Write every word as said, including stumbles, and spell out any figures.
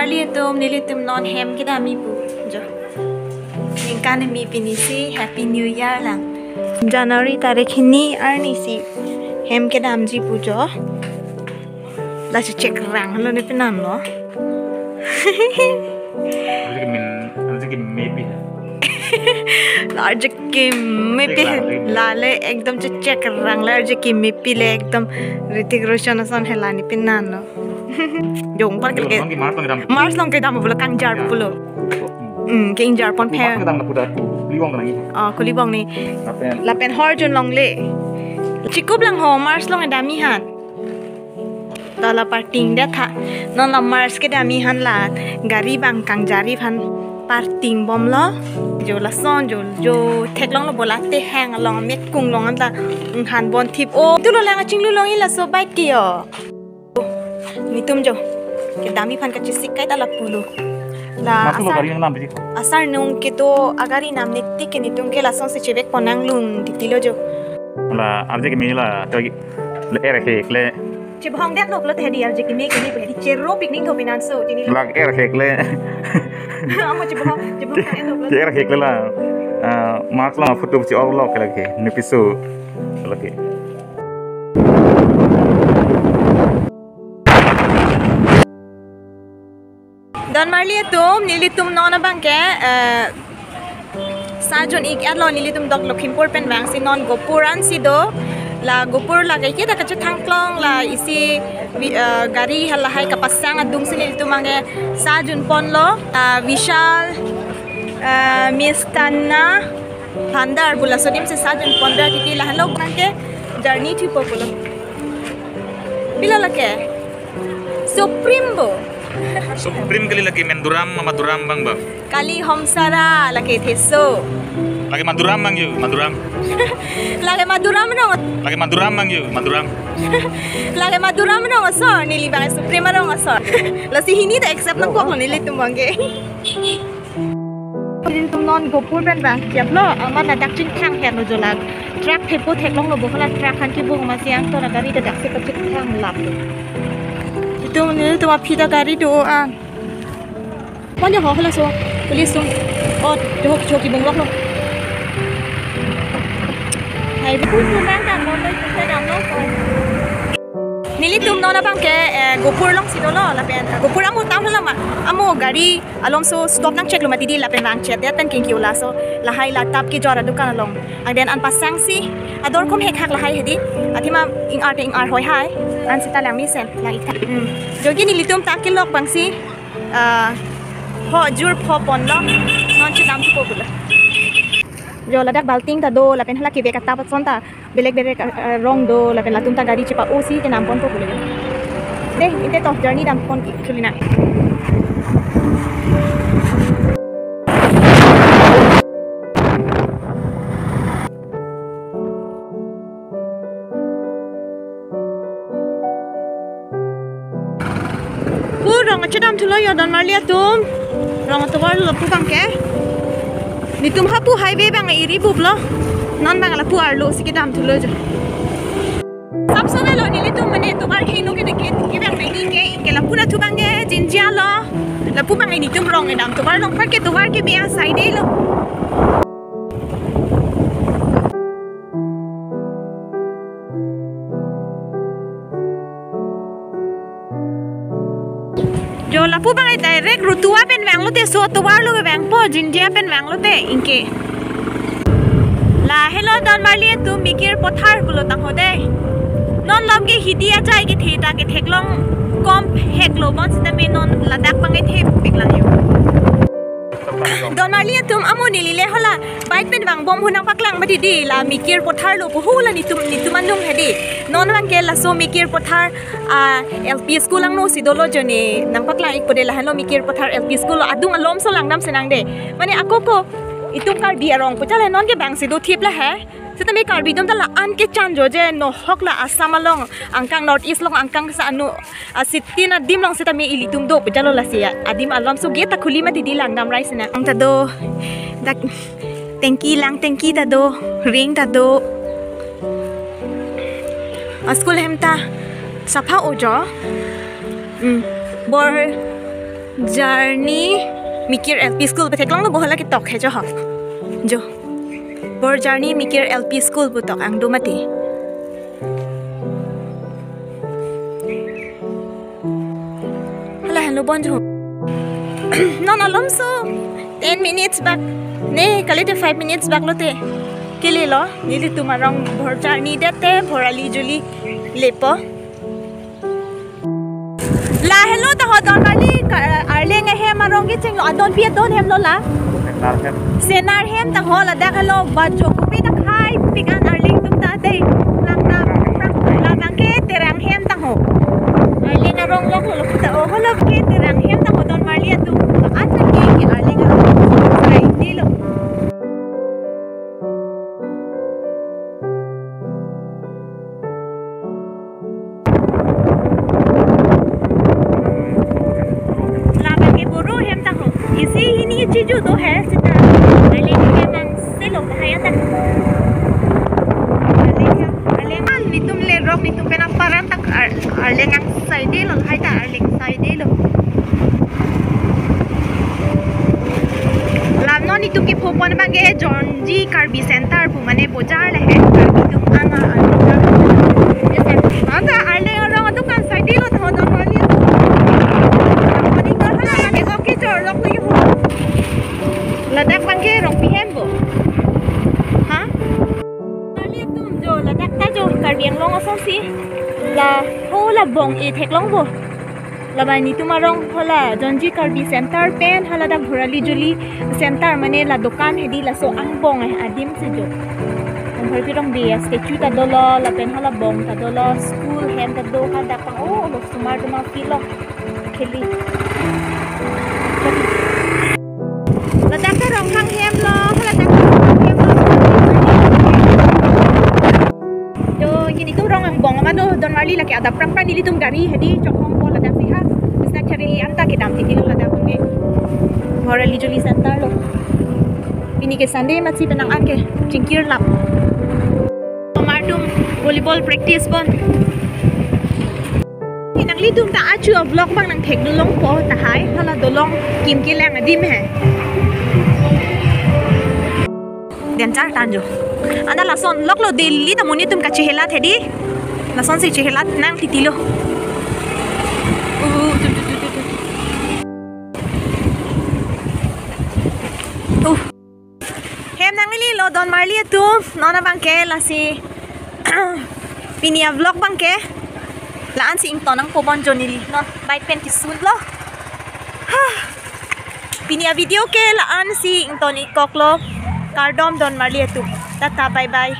Nelitum, nelitum non hem kedamji pu jo. Ningkan hini pini si Happy New Year lang. January tarik hini arni si hem kedamji pu jo. La chechek rang lo ne penan lo. Arje kemin, arje kemepi. La arje kemepi. Chek rang, chek rang. Lale ekdom chechek rang, la arje kemepi le ekdom Hrithik Roshan ason hela ne penan lo. Jong par ke. Jong, bang ke March along kedam. March along kedam pulo, kangjar pulo. Hmm, kangjar pon phe. March kedam na puda pu, Kulibong nangji. Oh, Kulibong ni. Lapen. Lapen horjun longle. Chikup lang ho, March along kedamji han. Ta la parting det tha. Non la March kedamji han la gari bang kangjarji aphan parting bomlo. Jo lason jo, jo theklonglo bo la tehang along mekung along an ta nghan bon thip. Oh, tu lo lang achinglu longji laso bike ke jo. Nelitum jo kedamji aphan kachesik kaita la pulo. La Masuk lo asar, gari nang nam biji. Asar nung kedo agari nam netik ke nelitum ke lason si chevek pon nanglung titi lo jo. La arje keme la, la er hek le. Chebohong det lo pulo te hedi arje keme keme hedi chero pik ning tho pinan so tini lo. La er hek le. Amo chebohong, chebohong det lo pulo. Er hek le la. Ah, March along photo si or lo ke lake. Nepiso. Lake. Don marli atum, nelitum non abang ke, eh, sajun ik-et lo, nelitum dok Lakhimpur pen vangsi non Gopur ansi do. La Gopur la kaike ta kachethang klong la isi vi-, eh, gari halahai kapasang adung si nelitum abang ke sajun ponlo, ah, Vishal, eh, Mistana Bhandar pu laso adim si sajun pon ra titi lahenlo abang ke journey thupo pulo. Pilo lake? Supreme bo. Supreme kali lake Maduram, Maduram abang abang. Kali Homsara lake theso. Lake Maduram abang yo, Maduram. Lake Maduram no. Lake Maduram abang yo, Maduram. Lake Maduram no so, neli abang Supreme no so. Lasi hini ta accept nangkok lo nelitum abang ke. Nelitum non Gopur pen vangcheplo, amat ladak chingthang henlo jo la. Truck thepo theklonglo bo hala truck aphan kebung amatsi angton agari ta daksi kachingthang lap. Itum nelitum aphi ta gari do-an. Pon jo ho hala so, police atum. Oh, jo ho jo kebung loklo. Hai bu tu nang kan mon lo, tu kan lo. Nelitum non abang ke, eh, Gopur alongsi dolo lapen, eh, Gopur amo tam hala ma, amo gari alomso stop nangcheklo mati di lapen vangchet det pen kingki-o laso lahai la tap kejor adukan along. Angden an pasangsi ador kom hekhak lahai hedi. Athema ing-ar te ing-ar hoi hai. An sita lang mesen lang ik tha. Hmm. Jogi nelitum ta kelok abangsi, ah, ho jur pho ponlo. Non chedam thupo pulo. Jo ladak balting ta do lapen hala kevek atap ason ta belek belek, ah, ah, rong do lapen latum ta gari chepa-o si kenam ponpo pulo. Dei, inte to journey dam pon ki chuli nang. Pu rong achedam thulo jo don marli atum. Rong atovar lo pu abang ke. Nelitum hapu highway abang iri buplo. Non abang lapu arlo si kedam thulo jo. Sap sona lo nelitum mane tovar ke ino ke deke ke abang ke ke ke lapu ra thu abang ke Jinja lo. Lapu abang nelitum rong kedam tovar long par ke tovar ke me asai de lo. Jo lapu abang direct Rutua pen vanglote so tovar lo vangpo Jinja pen vanglote ingke. Lahelo don marli atum Mikir Pothar pulo tangho dei. Non lom ke hidi ajai kethe ta ketheklong kom heklo bonsitame non ladak abang kethepik lang jo. Don marli atum amo neli le hala bike pen vangbom hu nangpaklang mati di la Mikir Pothar lo pu hala nelitum nelitum anung hedi. Non abang ke laso Mikir Pothar, ah, L P school angno si dolo jo ne nangpaklang ikpo dei lahenlo Mikir Pothar L P school lo adung alomso langdam senang dei. Mane ako ko itum Karbi arong pu chale non ke bangsi do thip lahe. Sitame Karbi atum ta la-an kechan jo je nohok la Assam along angkang North East along angkang sa anu a city adim along sitame ilitum do pu jalo lasi adim alomso gate ta khuli mati di langdam rai sina. Ang ta do dak tangki lang tangki ta do ring ta do. A school hem ta sapha o jo. Hmm. Bor Jarni Mikir L P School pu theklonglo bo, hala ketok he jo ho. Jo. Borjarni Mikir L P School pu tok angdeng mati. Hala henlo bon jo. Non malomso ten minutes bak. Ne, kalite five minutes bak lote. Kelelo, nelitum arong Borjarni det te, Bhorali juli lepo. La henlo ta ho Donmarli ka, Arleng ahem arong kechenglo, adon pi adon hemlo la? Senar hem. Senar hem ta ho ladak henlo, ba jo kopi ta khai pik an Arleng atum ta te. Lang ta, labang ke Terang hem ta ho. Arleng arong loklo lo kita, oh, holo ke Terang hem ta ho Donmarli atum. Acha ke ke Arleng arong. Sai dilo. Labang ke Boro hem ta ho. Isi hini chiju do he sita. Arleng hem angselo bahaya ta. Arleng hem, Arleng an nelitum lerok nelitum pen aparan ta Ar-, Arleng angsai delo, hai ta Arleng sai delo. Lam non nelitum kepho pon abang ke Jonji Karbi Center pu mane bojar le he Karbi atum ana ana. Anta Arleng arong adukan sai delo ta ho Donmarli. Mani ko hala ke oke chor lok ni ho. Ladak abang ke rong pi hem bo. Ha? Donmarli atum jo ladak ta jo Karbi Anglong asonsi. La ho la bong e theklong bo. Laba nelitum arong hala Jonji Karbi Center pen hala dak Bhorali juli center mane la dokan hedi laso angbong eh adim si jo. Bhorpi rong dia statue ta dolo, lapen hala bong ta dolo, school hem ta do hadak pang, oh, lo sumar doma filo. Kheli. Ladak ta Ronghang hem lo, ladak ta Ronghang hem lo. Jo, kini tu rong angbong amat do Donmarli lake adap prang prang nelitum gari hedi chokhong po ladak si ha. Bisna chari anta kedam titi lo ladak ke. Bhorali juli center lo. Pini ke Sunday amatsi penang an ke chingkir lap. Omar atum volleyball practice pon. Nanglitum ta achu a-vlog abang nangthek dulong po tahai hala dolong kim kelang adim he. Denchar tan jo. Anta lason loklo Delhi ta monit atum kachehelat hedi. Lasonsi chehelat nang titi lo. Uh, tu, tu, tu, tu, tu. Uh. Hem nanglilo Donmarli atum, non abang ke lasi pini a-vlog abang ke la-an si ington nangpo bon jo neli non bike pen kisun lo. Ha. Pini a-video ke la-an si ington ik kok lo. Kardom Donmarli atum. Tata, bye bye.